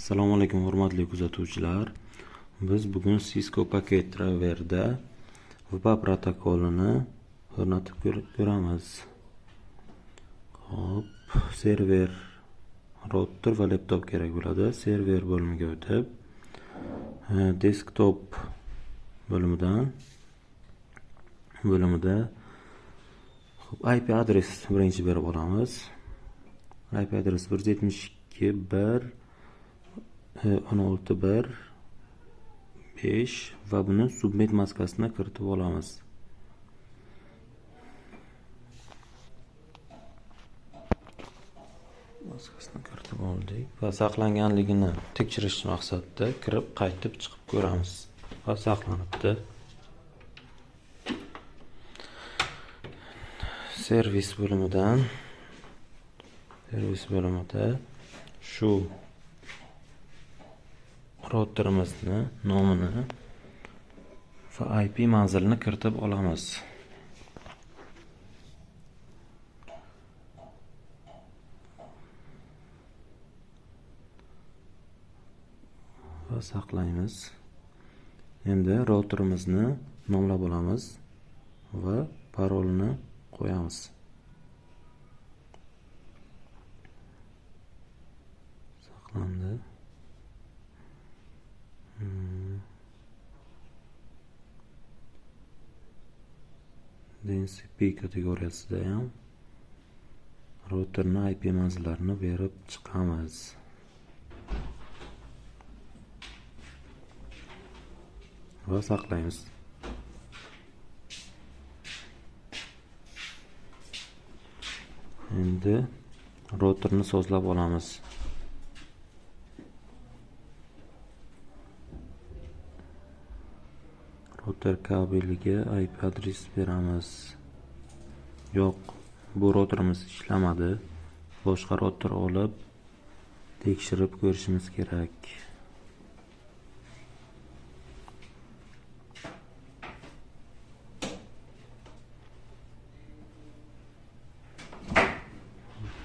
Assalomu alaykum hurmatli kuzatuvchilar. Biz bugun Cisco Packet Traverda VPA protokolini o'rnatib ko'ramiz. Xo'p, server, router va laptop kerak bo'ladi. Server bo'limiga o'tib, desktop bo'limida xo'p, IP adres birinchi berib olamiz. IP adres 172.1 16.1 5 va buni subnet maskasini kiritib olamiz. Maskasini kiritib oldik va saqlanganligini tekshirish maqsadida kirib qaytib chiqib ko'ramiz va saqlanibdi. Servis bo'limida shu routerimizni nomini va IP manzilini kiritib olamiz. Va saqlaymiz. Endi routerimizni nomlab olamiz va parolini qo'yamiz. Saqlandi. DHCP kategoriyasida ham routerni IP manzillarini berib chiqamiz. Va saqlaymiz. Endi routerni sozlab olamiz. Router kabeliga IP adres beramiz. Yo'q, bu routerimiz ishlamadi. Boshqa router olib tekshirib ko'rishimiz kerak.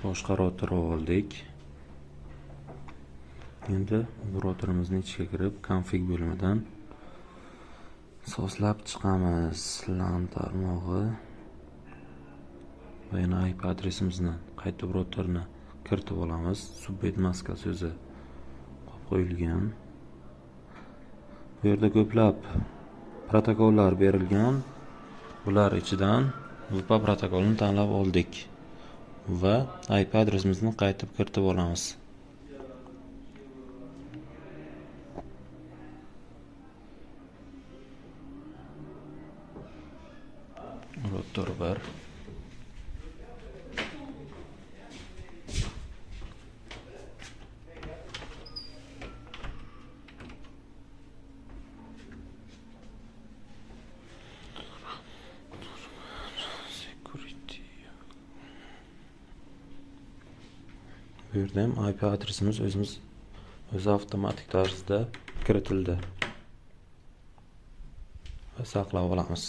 Boshqa router oldik. Endi bu routerimizni ichiga kirib, config bo'limidan sozlab chiqamiz. LAN tarmog'i va yana IP adresimizni qaytib routerni kiritib olamiz. Subnet maska so'zi qo'yib qo'yilgan. Bu yerda ko'plab protokollar berilgan. Bular ichidan VPA protokolini tanlab oldik va IP adresimizni qaytib kiritib olamiz. Router 1. Security. Bu yerda ham IP adresimiz o'zi avtomatik tarzda kiritildi. Va saqlab olamiz.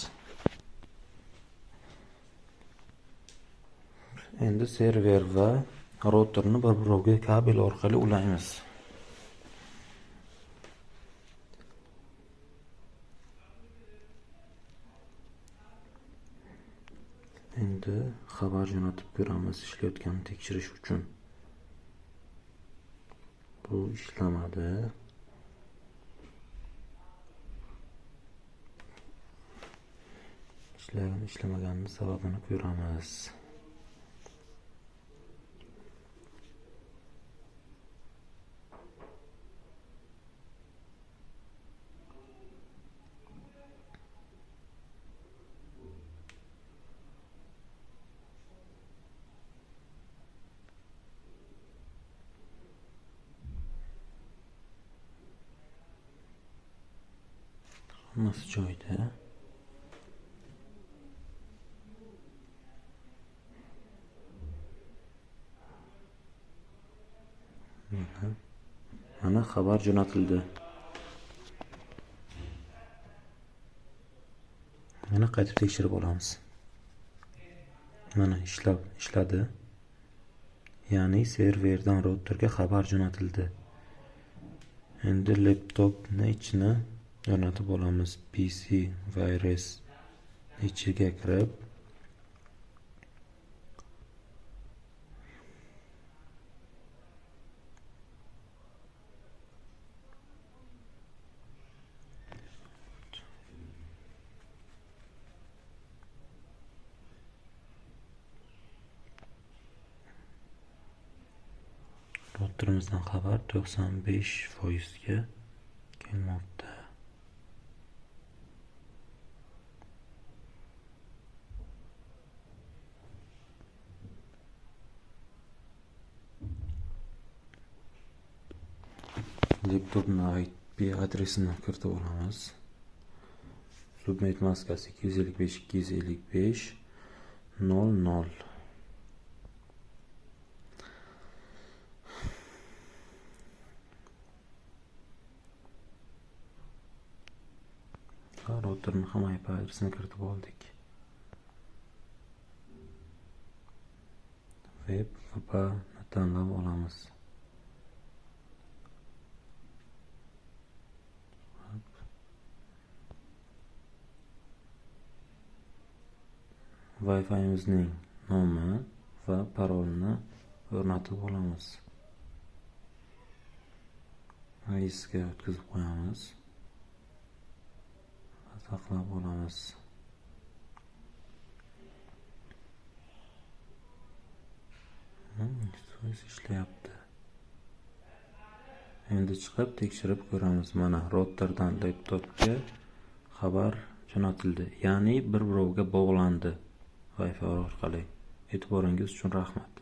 Endi server va routerni bir-biriga kabel orqali ulaymiz. Endi xabar jo'natib ko'ramiz ishlayotganini tekshirish uchun. Bu ishlamadi. Ishlagan ishlamaganini sababini ko'ramiz. Hammasi joyida. Mana xabar jo'natildi. Mana qaytib tekshirib olamiz. Mana ishladi. Ya'ni serverdan routerga xabar jo'natildi. Endi laptopni ichini o'rnatib olamiz. PC virus ichiga kirib routerimizdan xabar 95% ga kelmoqda. Laptopni IP adresini kiritib olamiz. Subnet maskasi 255 255 00. Routerni ham IP adresini kiritib oldik. Web VPNni tanlab olamiz. Wi-Fi'mizning nomi va parolini o'rnatib olamiz. ISga o'tkazib qo'yamiz. Saqlab olamiz. So'z ishlayapti. Endi chiqib tekshirib ko'ramiz. Mana routerdan laptopga xabar jo'natildi. Ya'ni bir-biroviga bog'landi Wi-Fi orqali. E'tiboringiz uchun rahmat.